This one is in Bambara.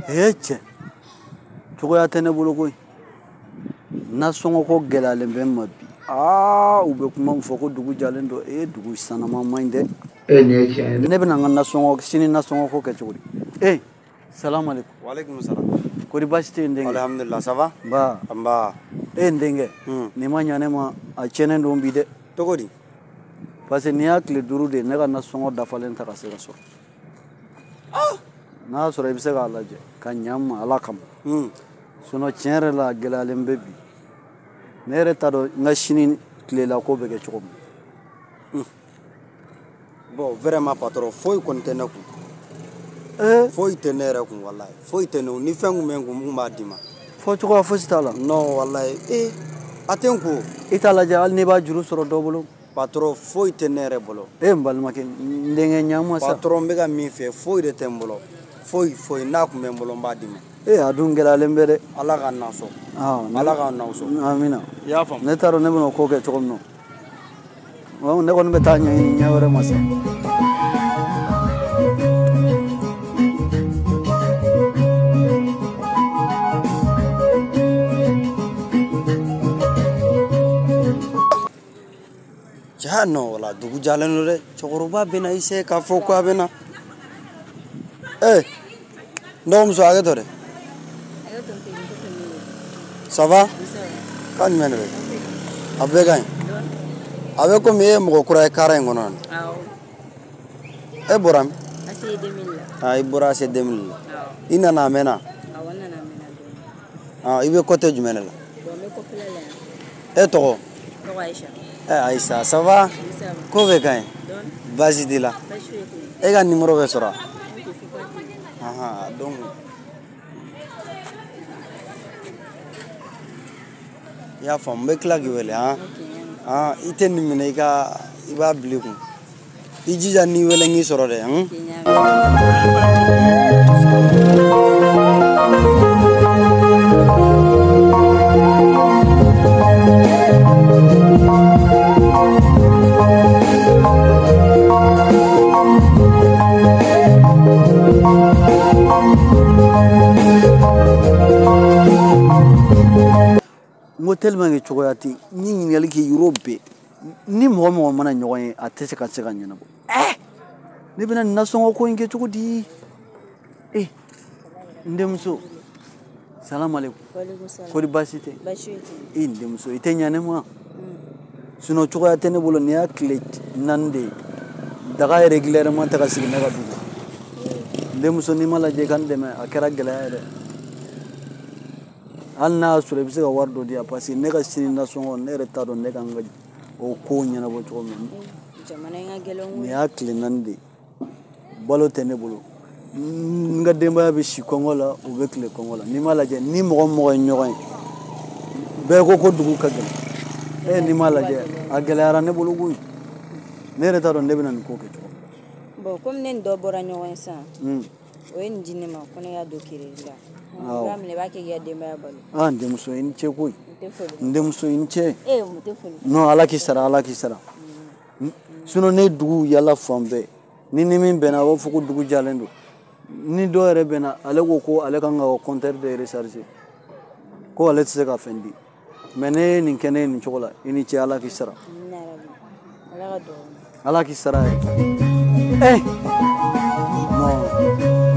E cɛ cogoya tɛ ne bolo koyi nasɔngɔ ko gɛlɛyalen bɛ n ma bi aa u bɛ kuma min fɔ ko dugu jalen don e dugu sanama man ɲi dɛ e nin ye tiɲɛ ye ne bɛna n ka nasɔngɔ sini nasɔngɔ ko kɛ cogo di e salamu aleykum Waaleykum salam. Kori baasi tɛ yen n denkɛ Alhamdulillah, ça va? Nba Nba. E n denkɛ nin ma ɲa ne ma a tiɲɛnen don bi dɛ Cogo di? Parce que nin y'a tile 5 de ye ne ka nasɔngɔ dafalen ta ka se ka sɔrɔ n'a y'a sɔrɔ i bɛ se k'a lajɛ ka ɲa n ma ala kama sinon tiɲɛ yɛrɛ la a gɛlɛyalen bɛ bi ne yɛrɛ t'a dɔn n ka sini tilela ko bɛ kɛ cogo min. Bon, vraiment patron, foyi kɔni tɛ ne kun. Foyi tɛ ne yɛrɛ kun walayi. Foyi tɛ ne kun. Ni fɛn kun bɛ n kun, n kun b'a d'i ma. Fɔ cogoya fosi t'a la. Non walayi. A tɛ n kun. I t'a lajɛ hali n'i b'a juru sɔrɔ dɔ bolo. Patron, foyi tɛ ne yɛrɛ bolo. E n balimakɛ, n denkɛ ɲa n ma sa. Patron, n bɛ ka min fɛ, foyi de tɛ n bolo. Foyi foyi, n'a kun bɛ n bolo, n b'a d'i ma. A dun gɛlɛyalen bɛ dɛ. Ala k'an n'aw sɔn. Ala k'an n'aw sɔn. Amina. I y'a faamu. Ne t'a dɔn ne bɛna o ko kɛ cogo min na. Ne kɔni bɛ taa ɲɛɲini ɲɛ wɛrɛ ma sa. Ja non wala dugu jalen don dɛ. Cɛkɔrɔba bɛna i se k'a fɔ ko a bɛna. N dɔgɔmuso hakɛ to dɛ. Ça va? Kan jumɛn de bɛ? A bɛɛ ka ɲi. A bɛ komi e ye mɔgɔ kura ye kara in kɔnɔ yan. Awɔ. E bɔra min? ACI 2000 la. I bɔra ACI 2000 la. Awɔ. I nana a mɛnna? Awɔ, n nana a mɛnna dɔɔni. I bɛ côté jumɛn de la? Bon, n bɛ kɔfɛla la yan. E tɔgɔ? Tɔgɔ Ayisa. Ayisa, ça va? Oui, ça va. Ko bɛ ka ɲi? Dɔɔni. Baasi t'i la? Baasi foyi tɛ yen. E ka numéro bɛ sɔrɔ wa? Ok, fo ka di. Ahan, donc i y'a faamu, n bɛ tila k'i wele han. Ok, n y'a mɛn. I tɛ nin minɛ i ka i b'a bila i kun. I jija n'i wele n k'i sɔrɔ dɛ. Ok, n y'a mɛn. N ko tellement que cogoya tɛ n ye ɲininkali kɛ yɔrɔ bɛɛ ni mɔgɔ mɔgɔ mana ɲɔgɔn ye a tɛ se ka ɲɛnabɔ. Ne bɛna nin nasɔngɔ ko in kɛ cogo di? N denmuso, salamu aleykum. Waaleykum salam. Kɔri baasi tɛ? Baasi foyi tɛ yen. N denmuso, i tɛ ɲa ne ma. Sinon cogoya tɛ ne bolo nin y'a tile 4 de ye. Daga régulièrement tɛ ka sigi ne ka du kɔnɔ. N denmuso n'i ma lajɛ i ka n dɛmɛ a kɛra gɛlɛya ye dɛ. Hali n'a y'a sɔrɔ i bɛ se ka wari dɔ di yan parce que ne ka sini nasɔngɔ ne yɛrɛ t'a dɔn ne kan ka o ko ɲɛnabɔ cogo min na. Jamana in ka gɛlɛn koyi. Nin y'a tile 4 de ye. Balo tɛ ne bolo. N ka denbaya bɛ si kɔngɔ la, u bɛ tile kɔngɔ la. N'i m'a lajɛ ni mɔgɔ mɔgɔ ye ɲɔgɔn ye bɛɛ ko ko dugu ka gɛlɛn. N'i m'a lajɛ a gɛlɛyara ne bolo koyi. Ne yɛrɛ t'a dɔn ne bɛna nin ko kɛ cogo min. Bon, komi ne ni dɔ bɔra ɲɔgɔn ye sisan, o ye nin di ne ma ko ne ka don crédit la. Awɔ. I b'a minɛ i b'a kɛ k'i ka denbaya balo. N denmuso i ni ce koyi. N tɛ foli. N denmuso i ni ce. N tɛ foli. Non, ala k'i sara, ala k'i sara. Sinon ne dugu yala fan bɛɛ ni min bɛnna a b'a fɔ ko dugu jalen don. Ni dɔw yɛrɛ bɛnna ale ko ko ale kan ka compteur de recharger ko ale tɛ se ka fɛn di. Mais ne ye nin kɛ ne ye nin cogo la i ni ce ala k'i sara. Amina yarabi. Ala ka dugawu minɛ. Ala k'i sara ye. Non.